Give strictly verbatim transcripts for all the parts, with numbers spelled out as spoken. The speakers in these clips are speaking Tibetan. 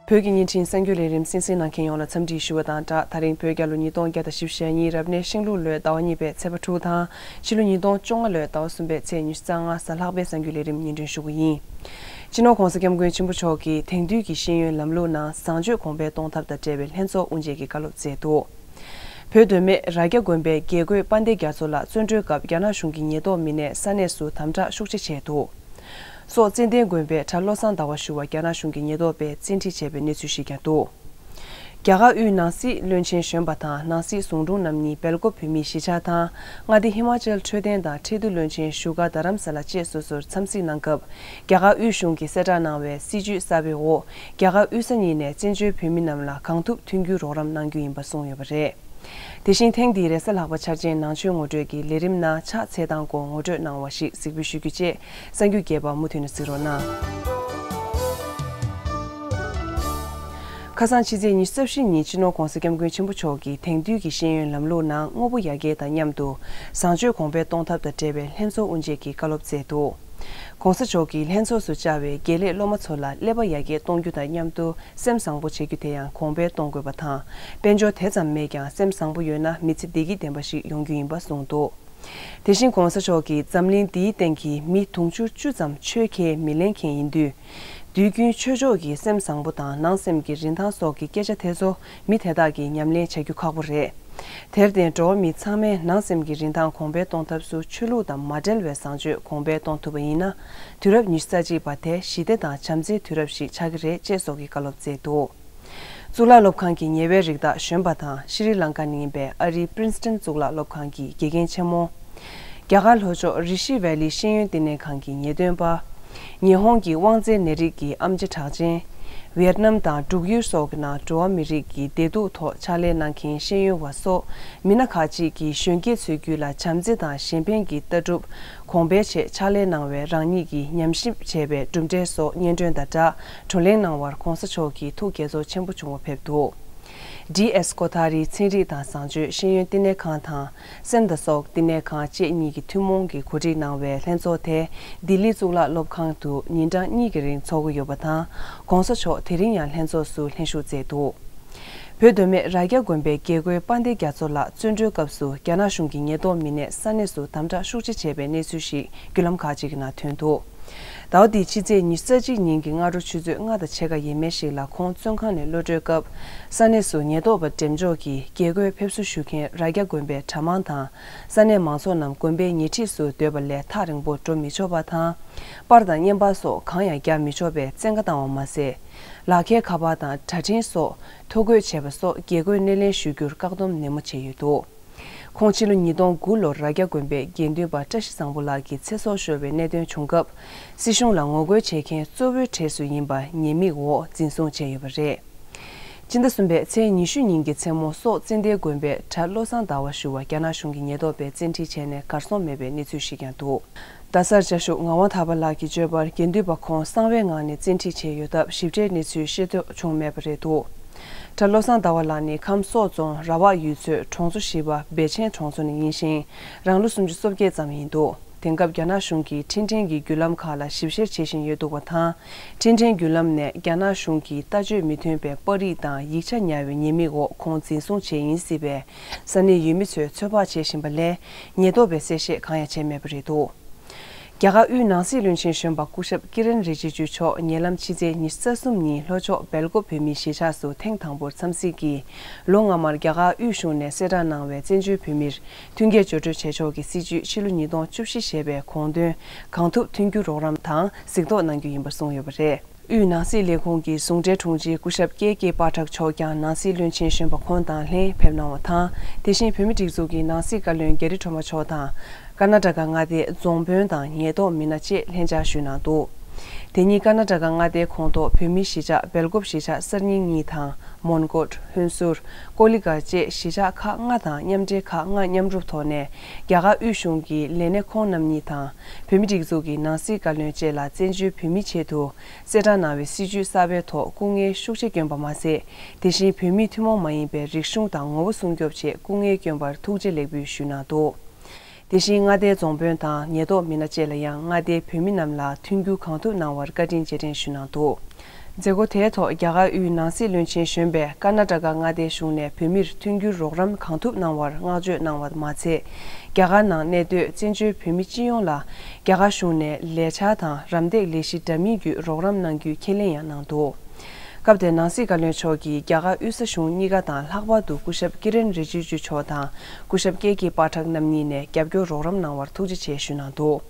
བོད་ཀྱི་བརྙན་འཕྲིན་གསར་འགྱུར་ལས་རིམ་གསན་གཟིགས་གནང་མཁན་ཡོངས་ལ་འཚམས་འདྲི་ཞུ་བ་དང་སྦྲགས། ད་རིང་བོད་རྒྱལ་ལོ་ཉིས་སྟོང་བརྒྱ་དང་བཞི་བཅུ་ཞེ་གཉིས་རབ་གནས་ཤིང་ལུག་ལོའི་ཟླ་བ་གཉིས་པའི་ཚེས་པ་དྲུག་དང་ཕྱི་ལོ་ཉིས་སྟོང་བཅོ་ལྔ་ལོའི་ཟླ་བ་གསུམ་པའི་ཚེས་ཉི་ཤུ་རྩ་ལྔ་གཟའ་ལྷག་པའི་གསར་འགྱུར་ལས་རིམ་སྙན་སྒྲོན་ཞུ་གི་ཡིན། སྤྱི་ནོར་༧གོང་ས་༧སྐྱབས་མགོན་ཆེན་པོ་མཆོག་གིས་དེང་དུས་ཀྱི་ཤེས་ཡོན་ལམ་ལུགས་ནང་བཟང་སྤྱོད་གོང་འཕེལ་གཏོང་ཐབས་དང་འབྲེལ་བའི་ལྷན་ཚོགས་དབུ་འབྱེད་ཀྱི་བཀའ་སློབ་སྩལ་འདུག་བོད་མདོ་སྨད་རྭ་རྒྱ་དགོན་པའི་དགེ་བསྐོས་དཔལ་ལྡན་རྒྱ་མཚོ་ལགས་བཙོན་གྲོལ་སྐབས་རྒྱ་ནག་གཞུང་གི་ཉེན་རྟོག་མི་སྣས་ས་གནས་སུ་དམ་དྲག་ཤུགས་ཆེ་བྱས་འདུག་སོག་ཙན་དན་དགོན་པའི་གྲྭ་བློ་བཟང་ཟླ་བ་ཞུ་བ་རྒྱ་ནག་གཞུང་གི་ཉེན་རྟོག་པས་བཙན་ཁྲིད་བྱས་པའི་གནས་ཚུལ་ཞིག་ཀྱང་འདུག་རྒྱ་གར་དབུས་ནང་སྲིད་བློན་ཆེན་གཞོན་པ་དང་ནང་སྲིད་ཟུང་དྲུང་རྣམ་གཉིས་སྦེལ་ཀོབ་བོད་མིའི་གཞིས་ཆགས་དང་མངའ་སྡེ་ཧི་མ་ཅལ་འཕྲོད་བསྟེན་དང་ཁྲལ་བསྡུ་བློན་ཆེན་བཞུགས་སྒར་རྡ་རམ་ས་ལ་བཅས་སོ་སོར་འཚམས་གཟིགས་གནང་སྐབས། རྒྱ་གར་དབུས་གཞུང་གིས་གསལ་བསྒྲགས་གནང་བའི་སྲིད་བྱུས་གསར་པའི་འོག་རྒྱ་གར་དབུས་ས་གཉིས་ནས་བཙན་བྱོལ་བོད་མི་རྣམས་ལ་གང་ཐུབ་མཐུན་འགྱུར་རོགས་རམ་གནང་རྒྱུ་ཡིན་པ་གསུངས་ཡོད་པ་རེད། དེ་བཞིན་ཐེངས་འདིའི་རེས་གཟའ་ལྷག་པ་འཆར་ཅན་ནང་ཆོས་ངོ་སྤྲོད་ཀྱི་ལས་རིམ་ནང་ཕྱག་འཚལ་སྟངས་སྐོར་ངོ་སྤྲོད་གནང་བ་ཞིག་གཟིགས་འབུལ་ཞུ་རྒྱུ་བཅས་གསར་འགྱུར་རྒྱས་པ་མུ་མཐུད་ནས་གཟིགས་རོགས་གནང་། ཁ་སང་ཕྱི་ཚེས་ཉི་ཤུ་རྩ་བཞི་ཉིན་སྤྱི་ནོར་༧གོང་ས་༧སྐྱབས་མགོན་ཆེན་པོ་མཆོག་གིས་དེང་དུས་ཀྱི་ཤེས་ཡོན་ལམ་ལུགས་ནང་དངོས་པོ་ཡར་རྒྱས་དང་མཉམ་དུ་བཟང་སྤྱོད་གོང་འཕེལ་གཏོང་ཐབས་དང་འབྲེལ་བའི་ལྷན་ཚོགས་དབུ་འབྱེད་ཀྱི་བཀའ་སློབ་སྩལ་འདུག ༸གོང་ས་མཆོག་གིས་ལྷན་ཚོགས་སུ་བཅར་བའི་དགེ་ལས་སློབ་མ་ཚོ་ལ་ཀླད་པ་ཡར་རྒྱས་གཏོང་རྒྱུ་དང་མཉམ་དུ་སེམས་བཟང་པོ་བྱེད་རྒྱུ་དེ་ཡང་གོང་འཕེལ་གཏོང་དགོས་པ་དང་། དཔལ་འབྱོར་དེ་ཙམ་མེད་ཀྱང་སེམས་བཟང་པོ་ཡོད་ན་མི་ཚེ་བདེ་སྐྱིད་ལྡན་པ་ཞིག་ཡོང་རྒྱུ་ཡིན་པ་གསུངས་འདུག་དེ་བཞིན་༸གོང་ས་མཆོག་གིས་འཛམ་གླིང་འདིའི་སྟེང་གི་མི་དུང་ཕྱུར་བཅུ་ཙམ་ཆོས་ཁས་མི་ལེན་མཁན་ཡིན་དུས། དུས་རྒྱུན་ཆོས་ཕྱོགས་ཀྱི་སེམས་བཟང་པོ་དང་ནང་སེམས་ཀྱི་རིན་ཐང་སོགས་ཀྱི་སྐད་ཆ་དེ་ཚོ་མི་དེ་དག་གིས་ཉམས་ལེན་བྱ་རྒྱུ་ཁག་པོ་རེད། དེར་བརྟེན་འགྲོ་བ་མི་ཚང་མས་ནང་སེམས་ཀྱི་རིན་ཐང་གོང་འཕེལ་གཏོང་ཐབས་སུ་ཆོས་ལུགས་དང་མ་འབྲེལ་བའི་བཟང་སྤྱོད་གོང་འཕེལ་གཏོང་ཐུབ་པ་ཡིན་ན། དུས་རབས་ཉི་ཤུ་རྩ་གཅིག་པ་དེ་ཞི་བདེ་དང་བྱམས་བརྩེའི་དུས་རབས་ཤིག་ཆགས་ཀྱི་རེད་ཅེས་སོགས་ཀྱི་བཀའ་སློབ་སྩལ་འདུག་གཙུག་ལག་སློབ་ཁང་གི་ཉེ་བའི་རིགས་བདག་གཞོན་པ་དང་ཤྲི་ལང་ཀ་ནས་ཡིན་པའི་ཨ་རིའི་པྲིན་སི་ཏན་གཙུག་ལག་སློབ་ཁང་གི་དགེ་རྒན་ཆེན་མོ། རྒྱ་གར་ལྷོ་ཕྱོགས་རི་ཤི་ཝེ་ལི་ཤེས་ཡོན་བསྟི་གནས་ཁང་གི་ངེས་སྟོན་པ། ཉི་ཧོང་གི་དབང་རྩའི་ནད་རིགས་ཀྱི་ཨེམ་ཆི་གྲགས་ཅན། ཝེར་ནམ་དང་འབྲུག་ཡུལ་སོགས་ཀྱི་ནང་འགྲོ་བ་མི་རིགས་ཀྱི་བདེ་སྡུག་ཐོག་ཕྱག་ལས་གནང་མཁན་ཤེས་ཡོན་པ་སོགས་མི་སྣ་ཁག་ཅིག་གིས་གཞོན་སྐྱེས་ཚོའི་རྒྱུད་ལ་བྱམས་བརྩེ་དང་གཞན་ཕན་གྱི་ལྟ་གྲུབ་གོང་འཕེལ་ཆེད་ཕྱག་ལས་གནང་བའི་རང་ཉིད་ཀྱིས་ཉམས་ཞིབ་བྱས་པའི་གྲུབ་འབྲས་སོགས་སྙན་སྒྲོན་དང་སྦྲགས་བགྲོ་གླེང་གནང་བར་༸གོང་ས་མཆོག་གིས་ཐུགས་དགྱེས་ཚོར་ཆེན་པོ་བྱུང་བ་ཕེབས་འདུག་ཌི་ཨེས་ཀོ་ཐ་རིའི་ཚན་རིག་དང་བཟང་སྤྱོད་ཤེས་ཡོན་བསྟི་གནས་ཁང་དང་སེམས་དང་སྲོག་བསྟི་གནས་ཁང་བཅས་གཉིས་ཀྱིས་ཐུན་མོང་གིས་གོ་སྒྲིག་གནང་བའི་ལྷན་ཚོགས་དེ་ལྡི་ལི་གཙུག་ལག་སློབ་ཁང་དུ་ཉིན་གྲངས་གཉིས་ཀྱི་རིང་འཚོགས་ཀྱི་ཡོད་པ་དང་། ༸གོང་ས་མཆོག་དེ་རིང་ཡང་ལྷན་ཚོགས་སུ་ལྷན་ཞུགས་མཛད་འདུག་བོད་མདོ་སྨད་རྭ་རྒྱ་དགོན་པའི་དགེ་བསྐོས་དཔལ་ལྡན་རྒྱ་མཚོ་ལགས་བཙོན་གྲོལ་སྐབས་སུ་རྒྱ་ནག་གཞུང་གི་ཉེན་རྟོག་མི་སྣས་ས་གནས་སུ་དམ་དྲག་ཤུགས་ཆེ་བྱས་པའི་གནས་ཚུལ་ཞིག་བརྒྱུད་ལམ་ཁག་ཅིག་གི་ནང་ཐོན་འདུག་ཟླ་བ་འདིའི་ཕྱི་ཚེས་ཉི་ཤུ་རྩ་གཅིག་ཉིན་གྱི་སྔ་དྲོ་ཆུ་ཚོད་ལྔ་དང་ཕྱེད་ཀ་ཡས་མས་ཤིག་ལ་ཁོང་བཙོན་ཁང་ནས་གློད་གྲོལ་སྐབས། ས་གནས་སུ་ཉེན་རྟོག་པ་འགྲེམས་འཇོག་གིས་དགེ་བསྐོས་ཕེབས་བསུ་ཞུ་མཁན་རྭ་རྒྱ་དགོན་པའི་གྲྭ་མང་དང་། ས་གནས་མང་ཚོགས་རྣམས་དགོན་པའི་ཉེ་འཁྲིས་སུ་སྡོད་པ་ལས་ཐག་རིང་པོར་འགྲོ་མི་ཆོག་པ་དང་། པར་དང་བརྙན་པར་སོགས་གང་ཡང་རྒྱག་མི་ཆོག་པའི་བཙན་བཀའ་བཏང་བ་མ་ཟད། ལག་ཁྱེར་ཁ་པར་དང་དྲ་འཕྲིན་སོགས་ཐོ་འགོད་བྱས་པ་སོགས་དགེ་བསྐོས་སྣེ་ལེན་ཞུ་རྒྱུར་བཀག་སྡོམ་ནན་མོ་བྱས་ཡོད་འདུག་ཁོང་ཕྱི་ལོ་ཉིས་སྟོང་དགུ་ལོར་རྭ་རྒྱ་དགོན་པའི་དགེ་འདུན་པ་བཀྲ་ཤིས་བཟང་པོ་ལགས་ཀྱི་ཚེ་སྲོག་ཤོར་བའི་གནད་དོན་བྱུང་སྐབས། སྲིད་གཞུང་ལ་ངོ་རྒོལ་བྱེད་མཁན་གཙོ་བོའི་གྲས་སུ་ཡིན་པ་ཉེས་དམིགས་འོག་འཛིན་བཟུང་བྱས་ཡོད་པ་རེད། སྤྱི་ཟླ་གསུམ་པའི་ཚེས་ཉི་ཤུ་ཉིན་གྱི་མཚན་མོ་སོག་ཙན་དན་དགོན་པའི་གྲྭ་བློ་བཟང་ཟླ་བ་ཞུ་བ་རྒྱ་ནག་གཞུང་གི་ཉེན་རྟོག་པས་བཙན་ཁྲིད་བྱས་ནས་གར་སོང་མེད་པའི་གནས་ཚུལ་ཞིག་ཀྱང་འདུག་རྡ་སར་བཅའ་བཞུགས་ངག་དབང་ཐར་པ་ལགས་ཀྱི་སྤྱོད་པར་དགེ་འདུན་པ་ཁོང་གསང་བའི་ངང་ནས་བཙན་ཁྲིད་བྱས་ཡོད་སྟབས་ཞིབ་ཕྲའི་གནས་ཚུལ་ཤེས་རྟོགས་བྱུང་མེད་པ་རེད་འདུག་གྲྭ་བློ་བཟང་ཟླ་བ་ལགས་ནི་ཁམས་སོག་རྫོང་ར་བག་ཡུལ་ཚོའི་གྲོང་ཚོ་བཞི་པ་བེ་ཆེན་གྲོང་ཚོ་ནས་ཡིན་ཞིང་། རང་ལོ་སུམ་ཅུ་སོ་བརྒྱད་ཙམ་ཡིན་འདུག་དེང་སྐབས་རྒྱ་ནག་གཞུང་གིས་འཕྲིན་ཕྲན་གྱི་བརྒྱུད་ལམ་ཁག་ལ་ཞིབ་བཤེར་བྱེད་བཞིན་ཡོད་འདུག་པ་དང་། འཕྲིན་ཕྲན་བརྒྱུད་ལམ་ནས་རྒྱ་ནག་གཞུང་གིས་ལྟ་སྤྱོད་མི་མཐུན་པའི་པར་རིས་དང་ཡིག་ཆ་ཉར་བའི་ཉེས་དམིགས་འོག་ཁོང་འཛིན་བཟུང་བྱས་ཡིན་སྲིད་པས། ས་གནས་ཡུལ་མི་ཚོས་ཚོད་དཔག་བྱེད་བཞིན་པ་ལས། ཉེན་རྟོག་པས་གསལ་བཤད་གང་ཡང་བྱས་མེད་པ་རེད་འདུག་རྒྱ་གར་དབུས་ནང་སྲིད་བློན་ཆེན་གཞོན་པ་སྐུ་ཞབས་ཀི་རན་རི་ཇི་ཇུ་མཆོག་ཉེ་ལམ་ཕྱི་ཚེས་ཉི་ཤུ་རྩ་གསུམ་ཉིན་ལྷོ་ཕྱོགས་སྦེལ་ཀོབ་བོད་མིའི་གཞིས་ཆགས་སུ་ཐེངས་དང་པོར་འཚམས་གཟིགས་ཀྱིས། ལོ་སྔ་མར་རྒྱ་གར་དབུས་གཞུང་ནས་གསལ་བསྒྲགས་གནང་བའི་བཙན་བྱོལ་བོད་མིར་མཐུན་རྐྱེན་སྦྱོར་སྤྲོད་བྱེད་ཕྱོགས་ཀྱི་སྲིད་བྱུས་ཕྱི་ལོ་ཉིས་སྟོང་བཅུ་བཞི་ཞེས་པའི་དགོངས་དོན་གང་ཐུབ་མཐུན་འགྱུར་རོགས་རམ་དང་གཟིགས་རྟོག་གནང་རྒྱུ་ཡིན་པ་གསུངས་ཡོད་པ་རེད། དབུས་ནང་སྲིད་ལས་ཁུངས་ཀྱི་ཟུང་འབྲེལ་དྲུང་ཆེ་སྐུ་ཞབས་ཀེ་ཀེ་པཱ་ཊག་མཆོག་ཀྱང་ནང་སྲིད་བློན་ཆེན་གཞོན་པ་ཁོང་དང་ལྷན་ཕེབས་གནང་བ་དང་། དེ་བཞིན་བོད་མིའི་སྒྲིག་འཛུགས་ཀྱི་ནང་སྲིད་བཀའ་བློན་རྒྱ་རི་སྒྲོལ་མ་མཆོག་དང་། ཀར་ན་ཊ་ཀ་མངའ་སྡེའི་རྫོང་དཔོན་དང་ཉེན་རྟོག་མི་སྣ་བཅས་ལྷན་བཅར་ཞུས་གནང་འདུག་དེ་ཉིན་ཀར་ན་ཊ་ཀ་མངའ་སྡེའི་ཁོངས་གཏོགས་བོད་མིའི་གཞིས་ཆགས་སྦེལ་ཀོབ་གཞིས་ཆགས་གསར་རྙིང་གཉིས་དང་། མོན་གྷོ། ཧུན་སུར། ཀོ་ལི་གྷལ་བཅས་གཞིས་ཆགས་ཁག་ལྔ་དང་མཉམ་འབྲེལ་ཁག་ལྔ་མཉམ་རུབ་ཐོག་ནས། རྒྱ་གར་དབུས་གཞུང་གི་ལས་སྣེ་ཁོང་རྣམ་གཉིས་དང་། བོད་མིའི་སྒྲིག་འཛུགས་ཀྱི་ནང་སྲིད་བཀའ་བློན་བཅས་ལ་བཙན་བྱོལ་བོད་མིའི་ཆེད་དུ། གསལ་བསྒྲགས་གནང་བའི་སྲིད་བྱུས་གསར་པའི་ཐོག་སྐུ་ངལ་ཤུགས་ཆེ་བསྐྱོན་པ་མ་ཟད། དེ་བཞིན་བོད་མིའི་ཐུན་མོང་མ་ཡིན་པའི་རིག་གཞུང་དང་ངོ་བོ་སྲུང་སྐྱོབ་ཆེད་སྐུ་ངལ་བསྐྱོན་པར་ཐུགས་རྗེ་ལེགས་འབུལ་ཞུས་གནང་འདུག་དེ་བཞིན་མངའ་སྡེའི་རྫོང་དཔོན་དང་ཉེན་རྟོག་མི་སྣ་བཅས་ལ་ཡང་མངའ་སྡེའི་བོད་མི་རྣམས་ལ་མཐུན་འགྱུར་གང་ཐུབ་གནང་བར་བཀའ་དྲིན་རྗེས་དྲན་ཞུས་གནང་འདུག་མཛད་སྒོ་དེའི་ཐོག་རྒྱ་གར་དབུས་ནང་སྲིད་བློན་ཆེན་གཞོན་པས་ཀར་ན་ཊ་ཀ་མངའ་སྡེའི་གཞུང་ནས་བོད་མིར་མཐུན་འགྱུར་རོགས་རམ་གང་ཐུབ་གནང་བར་བསྔགས་བརྗོད་གནང་བ་མ་ཚད། རྒྱ་གར་ནང་གནས་སྡོད་བཙན་བྱོལ་བོད་མི་སྤྱི་ཡོངས་ལ་རྒྱ་གར་གཞུང་ནས་ལས་འཆར་དང་རམ་འདེགས་ལས་གཞི་འདྲ་མིན་བརྒྱུད་རོགས་རམ་གནང་རྒྱུའི་ཁས་ལེན་ཡང་གནང་འདུག་སྐབས་དེར་ནང་སྲིད་བཀའ་བློན་མཆོག་གིས་རྒྱ་གར་དབུས་ས་གཞུང་གཉིས་ཀ་དང་ལྷག་པར་དུ་སྐུ་ཞབས་ཀི་རེན་རི་ཇི་ཇུ་མཆོག་དང་སྐུ་ཞབས་ཀེ་ཀེ་པ་ཊག་རྣམ་གཉིས་ནས་རྒྱབ་སྐྱོར་རོགས་རམ་གནང་བར་ཐུགས་རྗེ་ཆེ་ཞུས་གནང་འདུག་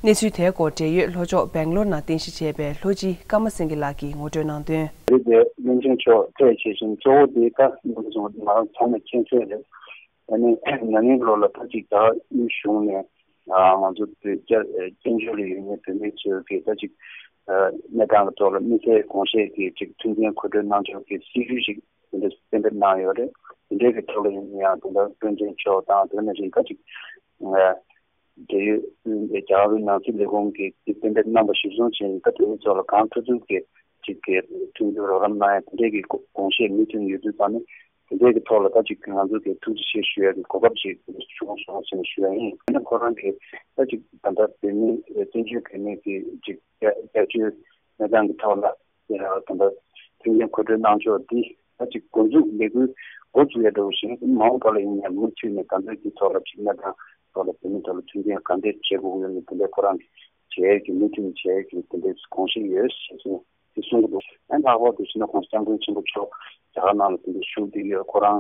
གནས་ཚུལ་དེའི་སྐོར་འབྲེལ་ཡོད་ལྷོ་ཕྱོགས་སྦེང་ལོར་ནང་རྟེན་གཞི་བྱས་པའི་ལྷོ་སྤྱི་ཀརྨ་སེང་གེ་ལགས་ཀྱིས་ངོ་སྤྲོད་གནང་དོན། རེད་དེ་བློན་ཆེན་མཆོག་ཕལ་ཆེ་ཞིང་གཙོ་བོ་དེ་ད་ནང་སོང་ང་རང་ཚང་མས་མཁྱེན་གསལ་རེད། ཨ་ནི་ན་ནིང་ལོ་ལ་ད་ཅིག་ད་དབུས་གཞུང་ནས་ང་ཚོ་བོད་རྒྱ་བཙན་བྱོལ་ལ་ཡོད་མཁན་བོད་མི་ཚོའི་གི་ད་ཅིག་གནས་སྟངས་ཀྱི་ཐོག་ལ་དམིགས་བསལ་དགོངས་བཞེས་ཀྱི་ཅིག་མཐུན་རྐྱེན་མཁོ་སྤྲོད་གནང་ཕྱོགས་ཀྱི་སྲིད་ཇུས་ཤིག་དེ་འདྲ་གཏན་འབེབས་གནང་ཡོད་རེད། དེ་འདྲའི་གི་ཐོག་ལ་ཡིན་ན་ཡང་དེ་འདྲ་བློན་ཆེན་མཆོག་དང་དེ་ནང་བཞིན་ད་ཅིག་འབྲེལ་ཡོད་རྒྱ་གར་ནང་སྲིད་ལས་ཁུངས་ཀྱིས་གཏན་འབེབས་གནང་པ་གཞིར་བཟུང་བྱས་ནས་ད་བོད་མི་ཚོ་ལ་གང་ཐུབ་ཐུབ་ཀྱི་ཅིག་གི་མཐུན་འགྱུར་རོགས་རམ་གནང་ཡ་དེ་འདྲའི་གི་དགོངས་བཞེས་མོས་མཐུན་ཡོད་དུས་ཙང་ནས་དེ་འདྲའི་གི་ཐོག་ལ་ད་ཅིག་ང་ཚོ་གི་ཐུགས་རྗེ་ཆེ་ཞུ་ཡ་གི་གོ་སྐབས་ཅིག་བྱུང་སོང་ཟེར་ནས་ཞུ་ཡ་ཡིན། ཡིན་ན་ཁོ་རང་གི་ད་ཅིག་ད་ལྟ་བོད་མི་བཙན་བྱོལ་བོད་མི་གི་ཅིག་རྒྱ་ཆེའི་གནས་སྟངས་ཀྱི་ཐོག་ལ་ད་ལྟ་མཐུན་རྐྱེན་མཁོ་སྤྲོད་གནང་ཕྱོགས་འདི་ད་ཅིག་འགོ་འཛུགས་ལས་འགུལ་འགོ་བཙུགས་ཡ་འདྲ་བོ་ཞིག་མ་འོངས་པ་ལ་ཡིན་ཡང་མུ་མཐུད་ནས་ད་ལྟ་འདི་ཐོག་ལ་ཅིག་གནས་སྟངས་ཐོག་ལ་བོད་མི་ཐོག་ལ་མཐུན་རྐྱེན་གང་འདྲས་བྱེད་དགོས་ཀྱི་ཡོད་མེད་དེ་འདྲའི་ཁོ་རང་གི་བྱེད་ཡས་ཀྱི་མུ་མཐུད་ནས་བྱེད་ཡས་ཀྱི་དེ་འདྲའི་དགོངས་བཞེས་ཡོད་ཞེས་གསུངས་དེ་གསུང་གི་འདུག་ཨ་ནི་ལྷག་པར་དུ་སྤྱི་ནོར་༸གོང་ས་༸སྐྱབས་མགོན་ཆེན་པོ་མཆོག་རྒྱ་གར་ནང་ལ་དེ་འདྲའི་བཞུགས་བསྡད་ཡོད། ཁོ་རང་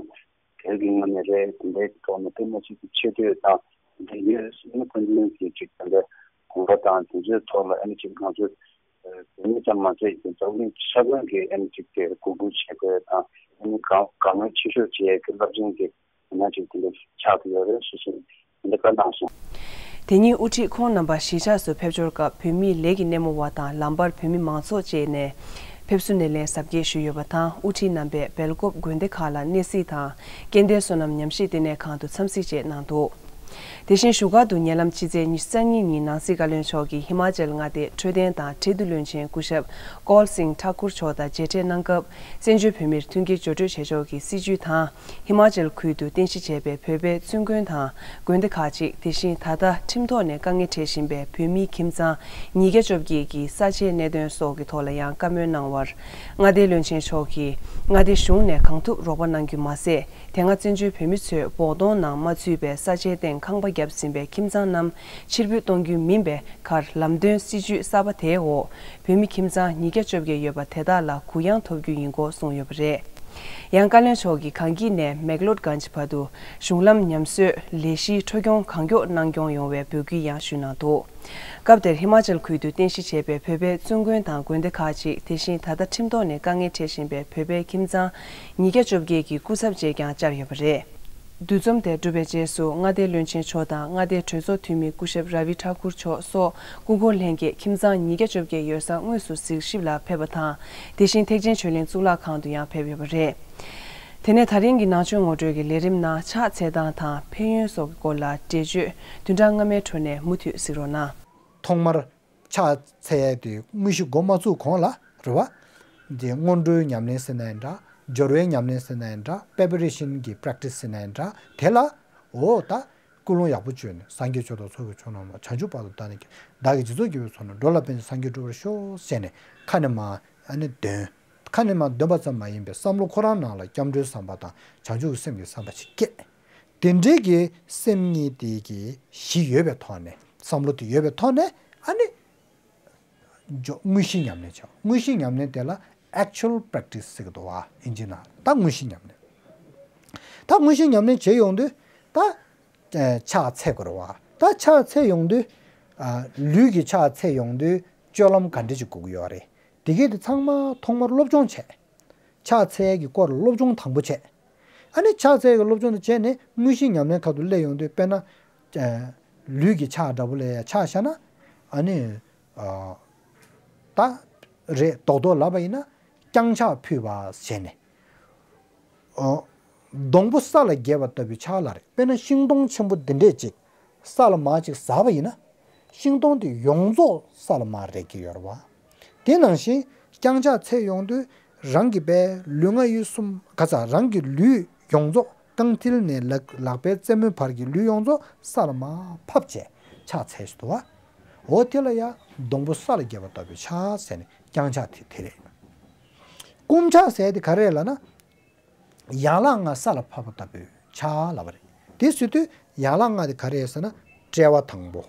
དེ་གི་ངོས་ནས་རེད། དེ་འདྲའི་ཐོག་ནས་དེ་མ་ཞིག་གི་ཆེ་བསྟོད་དང་དེ་འདྲ་ཡོད་ཟེར་ནས་ཀུན་མཁྱེན་གྱི་ཅིག་དེ་འདྲ་དགོངས་པ་དང་དེ་ཚོའི་ཐོག་ལ་ཨ་ནི་ཅིག་ང་ཚོ་བོད་མི་ཙམ་མ་ཟད་ཀྱི་འཛམ་གླིང་ས་ཁུལ་གྱི་ཨ་ནི་ཅིག་དེ་གུས་བཀུར་བྱེད་དགོས་དང་ཨ་ནི་དགའ་དགའ་མོས་ཆེ་ཤོས་བྱེད་ཡས་ཀྱི་རླབས་ཆེན་གྱི་ཡིན་ན་ཅིག་དེ་འདྲ་ཆགས་ཀྱི་ཡོད་རེད་ཞེས་ཞུ་དེ་འདྲ་བཀའ་གནང་སོང་། དེ་ཉིན་དབུ་ཁྲིད་ཁོང་རྣམ་པ་གཞིས་ཆགས་སུ་ཕེབས་འབྱོར་སྐབས་བོད་མིའི་ལས་ཀྱི་སྣེ་མོ་བ་དང་ལམ་བར་བོད་མི་མང་ཚོགས་བཅས་ནས་ཕེབས་བསུ་སྣེ་ལེན་གཟབ་རྒྱས་ཞུས་ཡོད་པ་དང་། དབུ་ཁྲིད་རྣམ་པས་སྦེལ་ཀོབ་དགོན་སྡེ་ཁག་ལ་གནས་གཟིགས་དང་། སྐྱེ་ལྡན་བསོད་ནམས་ཉམས་ཞིབ་ལྟེ་གནས་ཁང་དུ་འཚམས་གཟིགས་བཅས་གནང་འདུག་དེ་བཞིན་བཞུགས་སྒར་དུ་ཉེ་ལམ་ཕྱི་ཚེས་ཉི་ཤུ་རྩ་གཉིས་ཉིན་ནང་སྲིད་བཀའ་བློན་མཆོག་གིས་ཧི་མ་ཅལ་མངའ་སྡེའི་འཕྲོད་བསྟེན་དང་འཕྲོད་བསྟེན་བློན་ཆེན་སྐུ་ཞབས་ཀོལ་སིང་ཐཱ་ཁུར་མཆོག་དང་མཇལ་འཕྲད་གནང་སྐབས། བཙན་བྱོལ་བོད་མིར་མཐུན་རྐྱེན་སྦྱོར་སྤྲོད་བྱེད་ཕྱོགས་ཀྱི་སྲིད་ཇུས་དང་། ཧི་མ་ཅལ་ཁུལ་དུ་རྟེན་གཞི་བྱས་པའི་བོད་པའི་བཙུན་དགོན་དང་དགོན་སྡེ་ཁག་ཅིག་དེ་བཞིན་ད་ལྟ་ཁྲིམས་ཐོག་ནས་དཀའ་ངལ་འཕྲད་བཞིན་པའི་བོད་མིའི་ཁྱིམ་ཚང་ཉིས་བརྒྱ་བཅོ་བརྒྱད་ཀྱི་ས་ཆའི་གནད་དོན་སོགས་ཀྱི་ཐོག་ལ་ཡང་བཀའ་མོལ་གནང་བར། མངའ་སྡེའི་བློན་ཆེན་མཆོག་གིས་མངའ་སྡེ་གཞུང་ནས་གང་ཐུབ་རོགས་པ་གནང་རྒྱུ་མ་ཟད། དེ་སྔ་བཙན་བྱོལ་བོད་མི་ཚོས་སྦོག་དོང་ནང་མ་ཚུད་པའི་ས་ཆའི་སྟེང་ཁང་པ་བརྒྱབ་ཟིན་པའི་ཁྱིམ་ཚང་རྣམས་ཕྱིར་འབུད་གཏོང་རྒྱུ་མིན་པའི་ཁར། ལམ་སྟོན་སྲིད་ཇུས་གསར་པ་དེའི་འོག་བོད་མི་ཁྱིམ་ཚང་ཉིས་བརྒྱ་བཅོ་བརྒྱད་ཡོད་པ་དེ་དག་ལ་གུ་ཡངས་ཐོབ་རྒྱུ་ཡིན་སྐོར་གསུངས་ཡོད་པ་རེད། ཡང་བཀའ་བློན་མཆོག་གིས་གངས་སྐྱིད་ནས་མེག་ལོད་གྷན་ཇི་བར་དུ་གཞུང་ལམ་ཉམས་གསོའི་ལས་གཞིའི་འཕྲོ་སྐྱོང་གང་མགྱོགས་གནང་སྐྱོང་ཡོང་བའི་འབོད་སྐུལ་ཡང་ཞུས་གནང་འདུག་སྐབས་དེར་ཧི་མ་ཅལ་ཁུལ་དུ་རྟེན་གཞི་བྱས་པའི་བོད་པའི་བཙུན་དགོན་དང་དགོན་སྡེ་ཁག་ཅིག་དེ་བཞིན་ད་ལྟ་ཁྲིམས་ཐོག་ནས་དཀའ་ངལ་འཕྲད་བཞིན་པའི་བོད་པའི་ཁྱིམ་ཚང་ཉིས་བརྒྱ་བཅོ་བརྒྱད་ཀྱི་སྐུ་ཚབ་བཅས་ཀྱང་བཅར་ཡོད་པ་རེད། འདུ་འཛོམས་དེ་གྲུབ་པའི་རྗེས་སུ་མངའ་སྡེའི་བློན་ཆེན་མཆོག་དང་མངའ་སྡེའི་གྲོས་ཚོགས་འཐུས་མི་སྐུ་ཞབས་ར་བི་ཐཱ་ཁུར་མཆོག་སོགས་སྐུ་འཁོར་ལྷན་རྒྱས་ཁྱིམ་ཚང་ཉིས་བརྒྱ་བཅོ་བརྒྱད་ཡོད་སར་དངོས་སུ་གཟིགས་ཞིབ་ལ་ཕེབས་པ་དང་། དེ་བཞིན་ཐེག་ཆེན་ཆོས་གླིང་གཙུག་ལག་ཁང་དུ་ཡང་ཕེབས་ཡོད་པ་རེད། དེ་ནས་ད་རིང་གི་ནང་ཆོས་ངོ་སྤྲོད་ཀྱི་ལས་རིམ་ནང་ཕྱག་འཚལ་སྟངས་དང་ཕན་ཡོན་སོགས་ཀྱི་སྐོར་ལ་འགྲེལ་བརྗོད་བདུན་ཕྲག་སྔ་མའི་འཕྲོ་ནས་མུ་མཐུད་གཟིགས་རོགས་གནང་། ཐོག་མར་ཕྱག་འཚལ་ཡས་དེ་དངོས་གཞི་འགོ་མ་ཚུགས་གོང་ལ་རེད་བ། འདི་སྔོན་འགྲོའི་ཉམས་ལེན་ཟེར་ན་ཡང་འདྲ། སྦྱོར་བའི་ཉམས་ལེན་ཟེར་ན་ཡང་འདྲ། པེ་པ་རེ་ཤན་གྱི་པེ་རེག་ཊི་སི་ཟེར་ན་ཡང་འདྲ། དེ་ལ་འོ་ད་ཀུན་སློང་ཡག་པོ་བཅོས་ནས་སངས་རྒྱས་ཆོས་དང་ཚོགས་ཀྱི་མཆོག་རྣམས་ལ་བྱང་ཆུབ་བར་དུ་བདག་ནི་བདག་གིས་སྦྱིན་སོགས་བགྱིས་པའི་ཚོགས་རྣམས་འགྲོ་ལ་ཕན་ཕྱིར་སངས་རྒྱས་འགྲུབ་པར་ཤོག་ཟེར་ནས་ཁ་ནས་མར་ཨ་ནི་འདོན། ཁ་ནས་མར་འདོན་པ་ཙམ་མ་ཡིན་པའི་བསམ་བློ་ཁོ་རང་ནང་ལ་སྐྱབས་འགྲོའི་བསམ་པ་དང་བྱང་ཆུབ་ཀྱི་སེམས་ཀྱི་བསམ་པ་ཞིག་སྐྱེས། དེ་འདྲའི་གི་སེམས་ཉིད་དེ་གི་གཞི་ཡོད་པའི་ཐོག་ནས་བསམ་བློ་དེ་ཡོད་པའི་ཐོག་ནས་ཨ་ནི་འཇོག་དངོས་གཞིའི་ཉམས་ལེན་བྱ། དངོས་གཞིའི་ཉམས་ལེན་དེ་ལ་actual practice ཟེར་གི་འདུག་བ། ཨིན་ཇི་ནང་ད་དངོས་གཞིའི་ཉམས་ལེན། ད་དངོས་གཞིའི་ཉམས་ལེན་བྱེད་ཡོང་དུས་ད་ཨ་ཕྱག་འཚལ་དགོས་རེད་བ། ད་ཕྱག་འཚལ་ཡོང་དུས་ཨ་ལུས་ཀྱི་ཕྱག་འཚལ་ཡོང་དུས་སྤྱོད་ལམ་ག་འདྲ་ཞིག་དགོས་ཀྱི་ཡོད་རེད། དེ་གས་དེ་ཚང་མ་ཐོག་མར་སློབ་སྦྱོང་བྱས། ཕྱག་འཚལ་ཡས་ཀྱི་སྐོར་ལ་སློབ་སྦྱོང་དང་པོ་བྱས། ཨ་ནི་ཕྱག་འཚལ་ཡས་ཀྱི་སློབ་སྦྱོང་དེ་བྱས་ནས་དངོས་གཞིའི་ཉམས་ལེན་ཁག་ཏུ་སླེབས་ཡོང་དུས་དཔེར་ན། ཨ་ལུས་ཀྱི་ཕྱག་འདྲ་པོ་ལ་ཡ་ཕྱག་བཞག་ན། ཨ་ནི་ཨ་ད་རེད་རྡོག་རྡོག་ལབ་པ་ཡིན་ན་བརྐྱང་ཕྱག་ཕུལ་བ་བྱས་ནས། ཨ་སྡོང་པོ་ས་ལ་འགྱེལ་བ་ལྟ་བུའི་ཕྱག་ལ་རེད། དཔེར་ན་ཤིང་སྡོང་ཆེན་པོ་འདི་འདྲས་ཅིག་ས་ལ་མར་ཅིག་ཟགས་པ་ཡིན་ན། ཤིང་སྡོང་དེ་ཡོངས་རྫོགས་ས་ལ་མར་རེག་གི་ཡོད་རེད་བ། དེ་ནང་བཞིན་བརྐྱང་ཕྱག་འཚལ་ཡོང་དུས་རང་གི་པའི་ལུས་ངག་ཡིད་གསུམ་ག་ས་རང་གི་ལུས་ཡོངས་རྫོགས་རྐང་མཐིལ་ནས་ལག་ལག་པའི་རྩེ་མོའི་བར་གྱི་ལུས་ཡོངས་རྫོགས་ས་ལ་མར་ཕབ་བྱས་ཕྱག་འཚལ་ཞིག་འདུག་བ། འོ་དེ་ལ་ཡ་སྡོང་པོ་ས་ལ་འགྱེལ་བ་ལྟ་བུའི་ཕྱག་ཟེར་ནས་བརྐྱང་ཕྱག་དེ་དེ་རེད། བསྐུམ་ཕྱག་ཟེར་དེ་ག་རེ་ལབ་ན། ཡན་ལག་ལྔ་ས་ལ་ཕབ་པ་ལྟ་བུའི་ཕྱག་ལབ་པ་རེད། དེ་ཟེར་དུས་ཡན་ལག་ལྔ་དེ་ག་རེ་ཟེར་ན། དཔྲལ་བ་དང་པོ།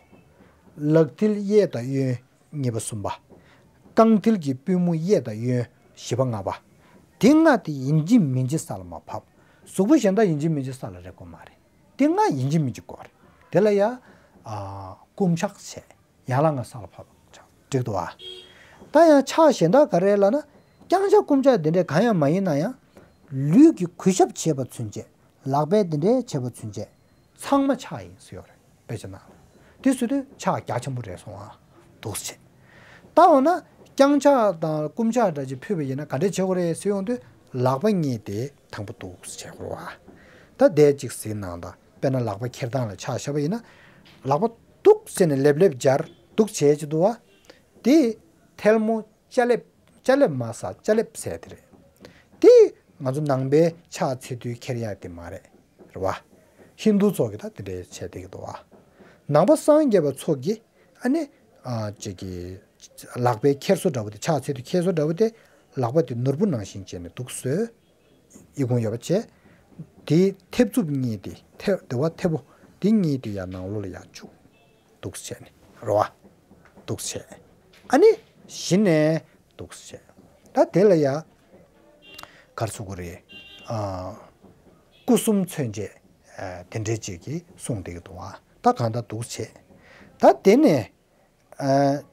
ལག་མཐིལ་གཡས་དང་གཡོན་གཉིས་པ་གསུམ་པ། རྐང་མཐིལ་གྱི་པུས་མོ་གཡས་དང་གཡོན་བཞི་པ་ལྔ་པ། དེ་ལྔ་དེ་ཡིན་གཅིག་མིན་གཅིག་ས་ལ་མ་ཕབ། གཟུགས་པོ་གཞན་དག་ཡིན་གཅིག་མིན་གཅིག་ས་ལ་རེག་དགོས་མ་རེད། དེ་ལྔ་ཡིན་གཅིག་མིན་གཅིག་དགོས་རེད། དེ་ལ་ཡ། ཨ། བསྐུམ་ཕྱག་བྱས། ཡན་ལག་ལྔ་ས་ལ་ཕབ་ཅིང་འགྲིག་འདུག་བ། ད་ཡང་ཕྱག་གཞན་དག་ག་རེ་ལབ་ན། བརྐྱང་ཕྱག་བསྐུམ་ཕྱག་འདི་འདྲའི་གང་ཡང་མ་ཡིན་ན་ཡང་། ལུས་ཀྱི་གུས་ཞབས་བྱེད་པ་ཚུན་ཆད། ལག་པས་འདི་འདྲའི་བྱེད་པ་ཚུན་ཆད། ཚང་མ་ཕྱག་ཡིན་ཟེར་ཡོད་རེད། དཔེ་ཆ་ནང་ལ། དེ་ཟེར་དུས་ཕྱག་རྒྱ་ཆེན་པོ་རེད་སོང་ཨ། འདུག་སེ་བྱས། ད་འོ་ན། བརྐྱང་ཕྱག་དང་བསྐུམ་ཕྱག་འདྲ་ཅིག་ཕུལ་བ་ཡིན་ན་ག་འདྲས་བྱེད་དགོས་རེད་ཟེར་ཡོང་དུས། ལག་པ་གཉིས་དེ་དང་པོ་འདུག་སེ་བྱེད་དགོས་རེད་བ། ད་དེ་གཅིག་གཟིགས་གནང་དང་། དཔེར་ན་ལག་པ་འཁྱེར་སྟངས་ལ་ཆ་བཞག་པ་ཡིན་ན། ལག་པ་འདུག་སེ་ནས་ལེབ་ལེབ་སྦྱར་འདུག་བྱས་ཀྱི་འདུག་བ། དེ་ཐལ་མོ་ཅ་ལེབ། ཅ་ལེབ་མ་ཟ་ཅ་ལེབ་ཟས་དེ་རེད། དེ་ང་ཚོ་ནང་པའི་ཕྱག་འཚལ་དུས་འཁྱེར་ཡག་དེ་མ་རེད། རེད་བ། ཧིན་རྡུ་ཚོ་གིས་ད་དེ་འདྲའི་བྱས་བསྡད་ཀྱི་འདུག་བ། ནང་པ་སངས་རྒྱས་པ་ཚོ་གིས་ཨ་ནི། ཨ་ཅིག་གི། ལག་པའི་འཁྱེར་སོ་འདྲ་བོ་དེ་ཕྱག་འཚལ་དུས་འཁྱེར་སོ་འདྲ་བོ་དེ། ལག་པ་དེ་ནོར་བུ་ནང་བཞིན་བྱས་ནས་འདུག་སེ། ཡི་གུང་ཡོད་པ་བྱས། དེའི་མཐེབ་མཛུབ་གཉིས་དེ་མཐེ་དེ་བ་མཐེ་བོ་དེ་གཉིས་དེ་ཡར་ནང་ལོགས་ལ་ཡར་བཅུག་འདུག་སེ་བྱས་ནས་རེད་བ། འདུག་སེ་བྱས། ཨ་ནི་གཞི་ནས་འདུག་སེ་བྱས། ད་དེ་ལ་ཡ་ག་རེ་ཟེར་དགོས་རེད། ཨ། སྐུ་གསུམ་མཚོན་བྱེད། ཨ། དེ་འདྲའི་ཅིག་གིས་གསུངས་བསྡད་ཀྱི་འདུག་བ། ད་གང་ལྟར་འདུག་སེ་བྱས། ད་དེ་ནས། ཨ།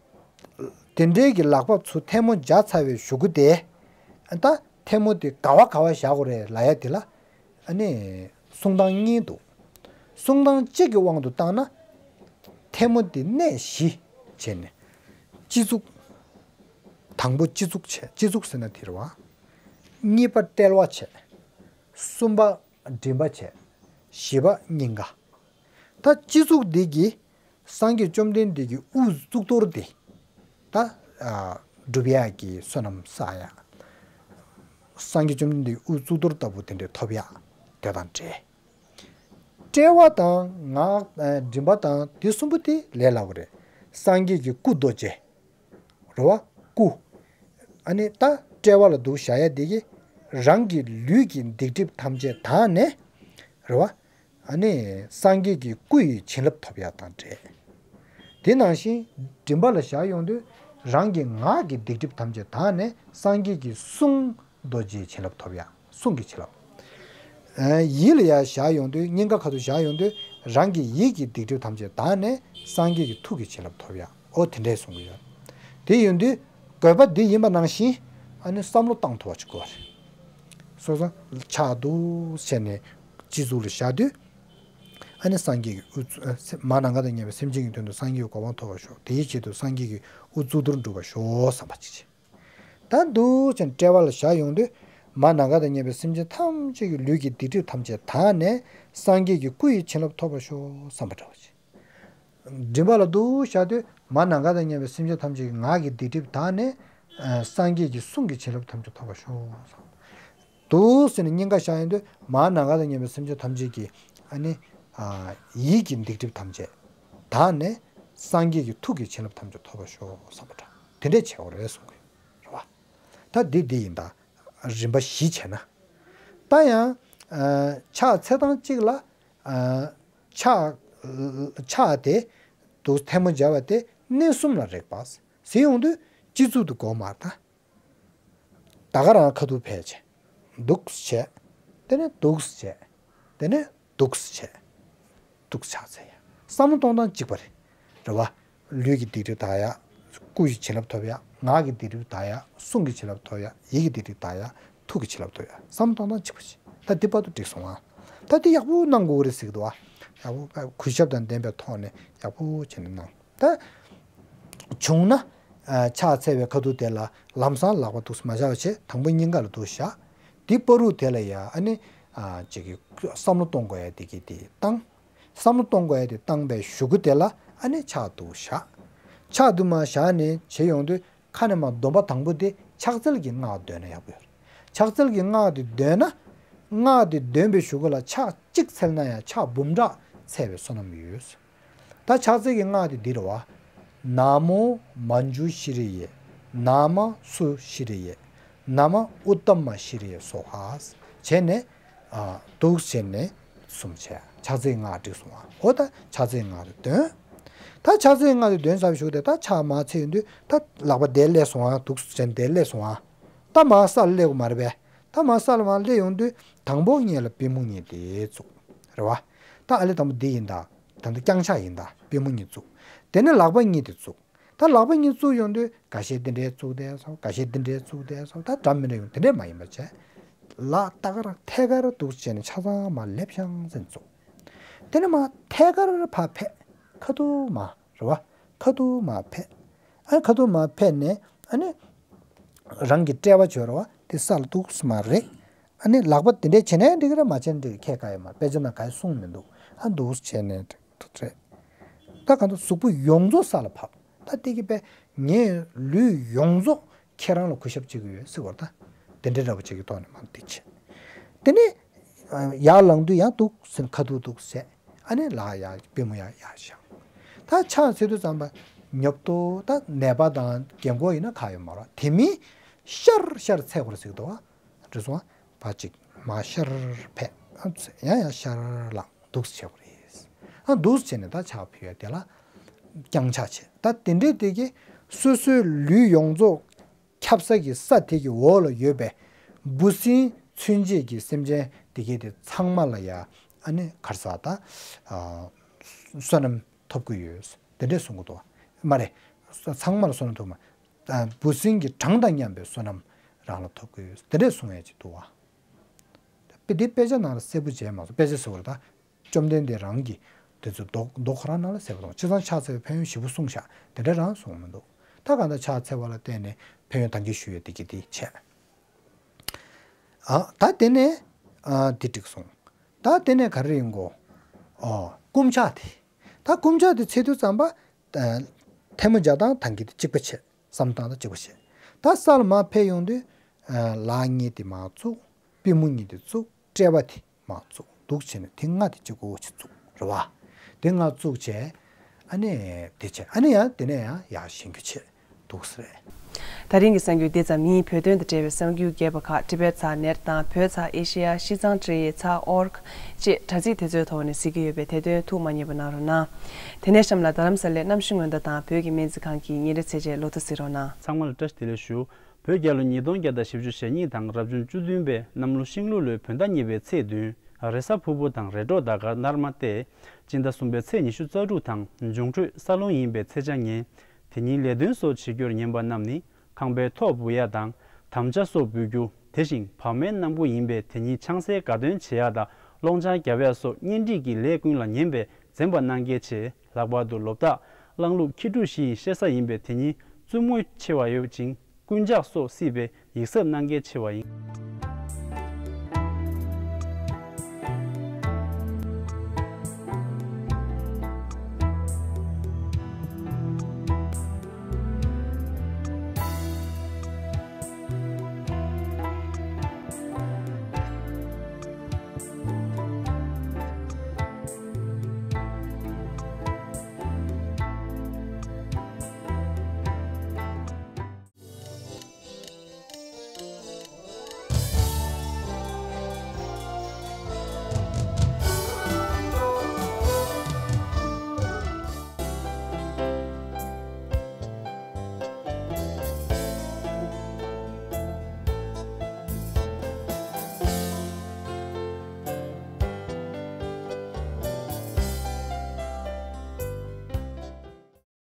དེ་འདྲའི་གི་ལག་པ་ཚུར་ཐལ་མོ་སྦྱར་ཚར་བའི་གཞུག་གུ་དེ། ད་ཐལ་མོ་དེ་ག་བ་ག་བ་བཞག་དགོས་རེད་ལབ་ཡ་དེ་ལ། ཨ་ནི། གསུང་སྟངས་གཉིས་འདུག་གསུང་སྟངས་གཅིག་གི་དབང་དུ་བཏང་ན། ཐལ་མོ་དེ་གནས་བཞི་བྱས་ནས། སྤྱི་གཙུག་དང་པོ་སྤྱི་གཙུག་བྱས། སྤྱི་གཙུག་ཟེར་ན་དེ་རེད་བ། གཉིས་པ་དཔྲལ་བ་བྱས། གསུམ་པ་མགྲིན་པ་བྱས། བཞི་པ་སྙིང་ག་ད་སྤྱི་གཙུག་འདི་གི། སངས་རྒྱས་བཅོམ་ལྡན་འདས་ཀྱི་དབུ་གཙུག་ཏོར་འདི། ད། ཨ། སྒྲུབ་ཡག་གི་བསོད་ནམས་བསགས་ཡག་སངས་རྒྱས་བཅོམ་ལྡན་འདས་ཀྱི་དབུ་གཙུག་ཏོར་ལྟ་བུ་དེ་འདྲ་ཐོབ་ཡག་དེ་དང་འབྲེལ། དཔྲལ་བ་དང་ངག་ཨ། མགྲིན་པ་དང་དེ་གསུམ་པོ་དེ་ལས་སླ་པོ་རེད། སངས་རྒྱས་ཀྱི་སྐུ་རྡོ་རྗེ། རེད་བ། སྐུ། ཨ་ནི་ད་དཔྲལ་བ་ལ་འདུག་བཞག་ཡ་དེ་གིས་རང་གི་ལུས་ཀྱི་སྡིག་སྒྲིབ་ཐམས་ཅད་དག་ནས། རེད་བ། ཨ་ནི་སངས་རྒྱས་ཀྱི་སྐུ་ཡི་བྱིན་རླབས་ཐོབ་ཡ་དང་འབྲེལ། དེ་ནང་བཞིན་མགྲིན་པ་ལ་བཞག་ཡོང་དུས་རང་གི་ངག་གི་སྡིག་སྒྲིབ་ཐམས་ཅད་དག་ནས་སངས་རྒྱས་ཀྱི་གསུང་རྡོ་རྗེའི་བྱིན་རླབས་ཐོབ་ཡ། གསུང་གི་བྱིན་རླབས། ཨ། ཡིད་ལ་ཡ་བཞག་ཡོང་དུས་སྙིང་ག་ཁ་ཐུག་བཞག་ཡོང་དུས་རང་གི་ཡིད་ཀྱི་སྡིག་སྒྲིབ་ཐམས་ཅད་དག་ནས་སངས་རྒྱས་ཀྱི་ཐུགས་ཀྱི་བྱིན་རླབས་ཐོབ་ཡ། ཨོ་དེ་འདྲས་གསུང་གི་ཡོད། དེ་ཡིན་དུས་དགོས་པ་འདི་ཡིན་པ་ནང་བཞིན་ཨ་ནི་བསམ་བློ་བཏང་ཐུབ་པ་ཅིག་དགོས་རེད། སོ་སོ་ཕྱག་འདུག་བྱས་ནས་སྤྱི་གཙུག་ལ་བཞག་དུས། ཨ་ནི་སངས་རྒྱས་ཀྱི་དབུ་གཙུག་ཨ། མ་ནམ་མཁའ་དང་མཉམ་པའི་སེམས་ཅན་གྱི་དོན་དུ་སངས་རྒྱས་ཀྱི་གོ་འཕང་ཐོབ་པར་ཤོག་དེའི་ཆེད་དུ་སངས་རྒྱས་ཀྱི་དབུ་གཙུག་ཏོར་འགྲུབ་པར་ཤོག་བསམ་པ་ཅིག་བྱེད། ད་འདུག་ཅིང་དཔྲལ་བ་ལ་བཞག་ཡོང་དུས། མ་ནམ་མཁའ་དང་མཉམ་པའི་སེམས་ཅན་ཐམས་ཅད་ཀྱི་ལུས་ཀྱི་སྡིག་སྒྲིབ་ཐམས་ཅད་དག་ནས་སངས་རྒྱས་ཀྱི་སྐུ་ཡི་བྱིན་རླབས་ཐོབ་པར་ཤོག་བསམ་པ་འདྲ་བ་ཅིག་མགྲིན་པ་ལ་འདུག་བཞག་དུས་མ་ནམ་མཁའ་དང་མཉམ་པའི་སེམས་ཅན་ཐམས་ཅད་ཀྱི་ངག་གི་སྡིག་སྒྲིབ་དག་ནས། ཨ། སངས་རྒྱས་ཀྱི་གསུང་གི་བྱིན་རླབས་ཐམས་ཅད་ཐོབ་པར་ཤོག་འདུག་ཟེར་ནས་སྙིང་ག་བཞག་ཡོང་དུས་མ་ནམ་མཁའ་དང་མཉམ་པའི་སེམས་ཅན་ཐམས་ཅད་ཀྱི་ཨ་ནི། ཨ། ཡིད་ཀྱི་སྡིག་སྒྲིབ་ཐམས་ཅད་དག་ནས་སངས་རྒྱས་ཀྱི་ཐུགས་ཀྱི་བྱིན་རླབས་ཐམས་ཅད་ཐོབ་པར་ཤོག་བསམ་པ་འདྲ། དེ་འདྲས་བྱེད་དགོས་རེད་གསུང་གི་རེད་བ། ད་འདི་འདི་ཡིན་ད། རིམ་པ་བཞི་བྱས་ན། ད་ཡང་། ཨ། ཕྱག་འཚལ་སྟངས་གཅིག་ལ། ཨ། ཕྱག་ཕྱག་དེ་འདུག་ཐལ་མོ་སྦྱར་བ་དེ་གནས་གསུམ་ལ་རེག་པ་ཟེར་ཡོང་དུས་སྤྱི་གཙུག་ཏུ་དགོས་མ་རེད་ད། ད་ག་རང་ཁ་ཐུག་ཕལ་ཆེ། འདུག་བྱས། དེ་ནས་འདུག་བྱས། དེ་ནས་འདུག་བྱས། འདུག་ཕྱག་འཚལ་ཡ། བསམ་བློ་གཏོང་སྟངས་གཅིག་པ་རེད། རེད་བ། ལུས་ཀྱི་སྡིག་སྒྲིབ་དག་ཡ། སྐུ་ཡི་བྱིན་རླབས་ཐོབ་ཡ། ངག་གི་སྡིག་སྒྲིབ་དག་ཡ། གསུང་གི་བྱིན་རླབས་ཐོབ་ཡ། ཡིད་ཀྱི་སྡིག་སྒྲིབ་དག་ཡ། ཐུགས་ཀྱི་བྱིན་རླབས་ཐོབ་ཡ། བསམ་བློ་གཏོང་སྟངས་གཅིག་པ་ཞིག་ད་འདི་བར་དུ་འགྲིག་སོང་ང་། ད་འདི་ཡག་པོ་གནང་དགོས་ཀྱི་རེད་ཟེར་གྱི་འདུག་བ། ཡག་པོ་གུས་ཞབས་དང་ལྡན་པའི་ཐོག་ནས་ཡག་པོ་བྱས་ནས་གནང་། ད། བྱུང་ན། ཨ། ཕྱག་འཚལ་བའི་ཁ་ཐུག་དེ་ལ་ལམ་སང་ལག་པ་འདུག་སེ་མ་བཞག་པ་བྱས། དང་པོ་སྙིང་ག་ལ་འདུག་བཞག་དེའི་བར་དུ་དེ་ལ་ཡ་ཨ་ནི། ཨ། ཅིག་གི་བསམ་བློ་གཏོང་དགོས་ཡ་དེ་གི་དེ་བཏང་། བསམ་བློ་གཏོང་དགོས་ཡ་དེ་བཏང་པའི་གཞུག་གུ་དེ་ལ་ཨ་ནི་ཕྱག་འདུག་བཞག་ཕྱག་འདུག་མ་བཞག་ནས་བྱེད་ཡོང་དུས་ཁ་ནས་མར་སྡོམ་པ་དང་པོ་དེ་ཕྱག་འཚལ་གྱི་སྔགས་འདོན་ན་ཡག་པོ་ཡོད་རེད། ཕྱག་འཚལ་གྱི་སྔགས་དེ་འདོན་ན། སྔགས་དེ་འདོན་པའི་གཞུག་གུ་ལ་ཕྱག་གཅིག་འཚལ་ན་ཡང་ཕྱག་འབུམ་ཕྲག་འཚལ་བའི་བསོད་ནམས་ཡོད། ད་ཕྱག་འཚལ་གྱི་སྔགས་དེ་འདི་རེད་བ། ན་མོ་མཉྫུ་ཤྲཱི་ཡེ། ན་མ་སུ་ཤྲཱི་ཡེ། ན་མ་ཨུཏྟ་མ་ཤྲཱི་ཡེ་སྭཱ་ཧཱ་བྱས་ནས། ཨ། འདུག་བྱས་ནས་གསུམ་བྱས། ཕྱག་འཚལ་སྔགས་བསྒྲིགས་སོང་བ། འོ་ད་ཕྱག་འཚལ་སྔགས་དེ་འདོན། ད་ཕྱག་འཚལ་སྔགས་དེ་འདོན་ཚར་བའི་གཞུག་དེ་ད་ཕྱག་མར་འཚལ་ཡོང་དུས་ད་ལག་པ་དེར་སླེབས་སོང་བ། འདུག་བྱས་ནས་དེར་སླེབས་སོང་བ། ད་མར་ས་ལ་སླེབས་དགོས་མ་རེད་པས། ད་མར་ས་ལ་མར་སླེབས་ཡོང་དུས་དང་པོ་ངེད་ལ་པུས་མོ་གཉིས་དེ་བཙུགས། རེད་བ། ད་ཨ་ལས་དང་པོ་འདི་ཡིན་ད། ད་ལྟ་བརྐྱངས་ཕྱག་ཡིན་ད། པུས་མོ་གཉིས་བཙུགས། དེ་ནས་ལག་པ་གཉིས་དེ་བཙུགས། ད་ལག་པ་གཉིས་བཙུགས་ཡོང་དུས་འགའ་ཤས་འདི་འདྲས་བཙུགས་བསྡད་སོང་། འགའ་ཤས་འདི་འདྲས་བཙུགས་བསྡད་སོང་། ད་འདྲ་མི་འདྲ་ཡོང་། དེ་འདྲས་མ་ཡིན་པ་བྱས། ལག་ལྟག་ཀ་རང་ཐད་ཀར་འདུག་བྱས་ནས་ཆ་ཚང་མར་ལེབ་ཤང་ཟེར་བཙུགས། དེ་ནས་མར་ཐད་ཀར་ཕར་ཕེབས། ཁ་ཐུག་མར། རེད་བ། ཁ་ཐུག་མར་ཕེབས། ཨ་ནི་ཁ་ཐུག་མར་ཕེབས་ནས་ཨ་ནི་རང་གི་དཔྲལ་བ་བྱོས། རེད་བ། དེ་ས་ལ་འདུག་སེ་མར་རེག། ཨ་ནི་ལག་པ་དེ་འདྲས་བྱས་ནའི་འགྲིག་གི་རེད། མ་བྱས་ནའི་འགྲིག་གི། ཁྱད་ཀ་ཡོད་མ་རེད། དཔེ་ཆ་ནང་ག་ཡེ་གསུངས་མི་འདུག། ཨ། འདུག་སེ་བྱས་ནས་འགྲིག་འགྲིག་རེད། ད་གང་ལྟར་གཟུགས་པོ་ཡོངས་རྫོགས་ས་ལ་ཕབ། ད་དེ་གི་དཔེ་ངའི་ལུས་ཡོངས་རྫོགས་ཁྱེད་རང་ལ་གུས་ཞབས་བྱེད་ཀྱི་ཡོད་ཟེར་བ་ད། དེ་འདྲའི་འདྲ་པོ་ཅིག་གི་ཐོག་ནས་མར་འདི་བྱས། དེ་ནས་ཡར་ལངས་དུས་ཡང་འདུག་སེ་ཁ་ཐུག་འདུག་སེ། ཨ་ནི་ལག་ཡར་པུས་མོ་ཡར་ཡར་བཞག། ད་ཕྱག་འཚལ་དུས་ཙམ་པ་ཉོབ་ཏོ། ད་ནད་པ་དང་རྒན་གོག་ཡིན་ན་ག་ཡོད་མ་རེད། དེ་མིན་ཤར་ཤར་འཚལ་དགོས་རེད་ཟེར་གི་འདུག་བ། འགྲོ་སོང་བ། ཕར་གཅིག་མར་ཤར་ཕེབས། ཨ་ཚེ་ཡང་ཡང་ཤར་ལངས། འདུག་སེ་བྱེད་དགོས་རེད། ཨ། འདུག་སེ་བྱས་ནས་ད་ཕྱག་ཕུལ་ཡ་དེ་ལ་བརྐྱངས་ཕྱག་བྱས། ད་དེ་འདྲའི་དེ་གི་སོ་སོའི་ལུས་ཡོངས་རྫོགས་ཁྱབ་ས་གི་ས་དེ་གི་འོག་ལ་ཡོད་པའི་འབུ་སྲིན་ཚུན་ཆད་ཀྱི་སེམས་ཅན་དེ་གའི་དེ་ཚང་མ་ལ་ཡ། ཨ་ནི་ག་རེ་ཟེར་ད། ཨ། བསོད་ནམས་ཐོབ་ཀྱི་ཡོད། དེ་འདྲས་གསུང་གི་འདུག་བ། མ་རེད། ཚང་མ་ལ་བསོད་ནམས་ཐོབ་མ། ཨ། འབུ་སྲིན་གྱི་གྲངས་དང་མཉམ་པའི་བསོད་ནམས་རང་ལ་ཐོབ་ཀྱི་ཡོད། དེ་འདྲས་གསུང་ཡས་ཅིག་འདུག་བ། དཔེ་འདི་དཔེ་ཆ་ནང་ལ་གསལ་པོ་བྱས་མ་སོང་། དཔེ་ཆ་ཟེར་བ་རེད་ད། བཅོམ་ལྡན་འདས་རང་གིས་དེ་ཚོ་མདོ་མདོ་ཁོ་རང་ནང་ལ་གསལ་པོ་དང་། བྱས་ཙང་ཕྱག་འཚལ་བའི་ཕན་ཡོན་ཞིབ་པོ་གསུངས་ཤག། དེ་འདྲ་རང་གསུངས་མི་འདུག། ད་གང་ལྟར་ཕྱག་འཚལ་བ་ལ་བརྟེན་ནས་ཕན་ཡོན་དང་གི་ཞུ་ཡས་དེ་གི་དེ་བྱས། ཨ། ད་དེ་ནས། ཨ། དེ་འགྲིག་སོང་། ད་དེ་ནས་ག་རེ་ཡིན་གོ། ཨོ། བསྐུམ་ཕྱག་དེ། ད་བསྐུམ་ཕྱག་དེ་འཚལ་དུས་ཙམ་པ། ཨ། ཐལ་མོ་སྦྱར་སྟངས་དང་གི་དེ་གཅིག་པ་བྱས། བསམ་སྟངས་དང་གཅིག་པ་བྱས། ད་ས་ལ་མར་ཕེབས་ཡོང་དུས། ཨ། ལག་གཉིས་དེ་མར་བཙུགས། པུས་མོ་གཉིས་དེ་བཙུགས། དཔྲལ་བ་དེ་མར་བཙུགས། འདུག་བྱས་ནས་དེ་ལྔ་དེ་གཅིག་པོ་ཅིག་བཙུགས། རེད་བ། དེ་ལྔ་བཙུགས་བྱས། ཨ་ནི་དེ་བྱས། ཨ་ནི་ཡང་དེ་ནས་ཡང་ཡར་བཞེངས་རྒྱུ་བྱས། འདུག་སེ་རེད། ད་རིང་གི་གསར་འགྱུར་འདི་ཙམ་ཡིན། བོད་དོན་དང་འབྲེལ་བའི་གསར་འགྱུར་རྒྱས་པ་ཁག་Tibet Sat Net དང་བོད་Sat Asia ཤིས་ཙང་ཀྲི་ཡེ་Sat org ཅེས་དྲ་ཚིགས་དེ་ཚོའི་ཐོག་ནས་གཟིགས་ཀྱི་ཡོད་པས་དེ་དོན་ཐུགས་མ་མཉེས་པ་གནང་རོགས་གནང་། དེ་ནས་གཤམ་ལ་རྡ་རམ་ས་ལའི་གནམ་གཤིས་སྔོན་བརྡ་དང་བོད་ཀྱི་སྨན་རྩིས་ཁང་གི་ཉིན་རེ་ཚེས་ཆའི་ལོ་ཐོ་གཟིགས་རོགས་གནང་། ཚང་མ་ལ་བཀྲ་ཤིས་བདེ་ལེགས་ཞུ། བོད་རྒྱལ་ལོ་ཉིས་སྟོང་བརྒྱ་དང་བཞི་བཅུ་ཞེ་གཉིས་དང་རབ་བྱུང་བཅུ་བདུན་པའི་གནམ་ལོ་ཤིང་ལུག་ལོའི་བོད་ཟླ་གཉིས་པའི་ཚེས་བདུན། རེས་གཟའ་ཕུར་བུ་དང་རེས་གྲོགས་ཟླ་སྐར་ནར་མ་སྟེ། སྤྱི་ཟླ་གསུམ་པའི་ཚེས་ཉི་ཤུ་རྩ་དྲུག་དང་འབྱུང་འཕྲོད་ས་ལུང་ཡིན་པའི་ཚེས་ཆ་ངན། དེ་ཉིན་ལས་དོན་སོགས་བྱེད་རྒྱུར་ཉན་པ་རྣམས་ནི་ཁང་པའི་ཐོག་འབུ་ཡ་དང་དམ་བཅའ་སོགས་འབུལ་རྒྱུ། དེ་བཞིན་བག་མའི་སྣམ་བུ་ཡིན་པས་དེ་ཉིན་ཆང་སའི་དགའ་སྟོན་བྱེད་ཡ་དང་སློང་ཆང་རྒྱབ་ཡ་སོགས་གཉེན་སྒྲིག་གི་ལས་ཀུན་ལ་ཉན་པས་འཛེམ་པ་གནང་གལ་ཆེ། ལྷག་པར་དུ་ལོ་རྟགས་གླང་ལུག་ཁྱི་འབྲུག་བཞི་ཡི་བཤད་ས་ཡིན་པས་དེ་ཉིན་བཙུན་མོ་ཆེ་བ་ཡོད་ཅིང་རྐུན་ཇག་སོགས་སྲིད་པས་ཡིག་གཟབ་གནང་གལ་ཆེ་བ་ཡིན།